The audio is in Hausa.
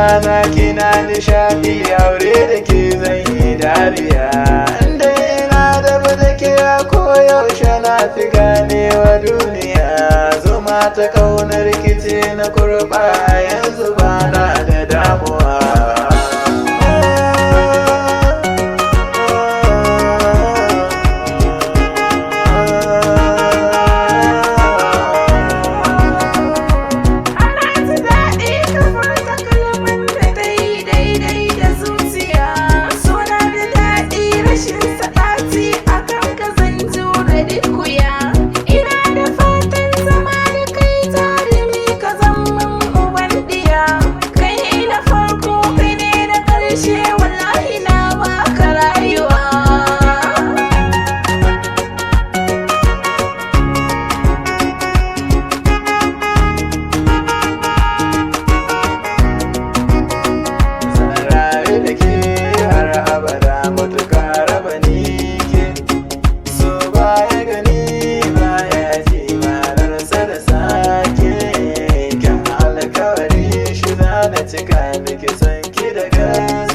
Rana kina nishaɗi, aure da ke zan yi dariya. Inda ina da da ke a koyaushe na fi ganewa duniya. Zuma ta ƙaunar rikici na kurɓa, yanzu ba na da damuwa. Ana ji daɗi ka furta kalman da ta yi daidai da zuciya. Suna da daɗi, rashin saɗaci, a kan ka zan jure duk wuya. Ina da fatan zama da kai jarumi, ka zaman uban ɗiya. Kai ne na farko, kai ne na ƙarshe, wallahi na baka rayuwa. Zan rayu da ke har abada, matuka raba ni ke. So baya gani baya ji, mararsa da sake. Kyan alkawari shi za na cika miki, son ki da gaske.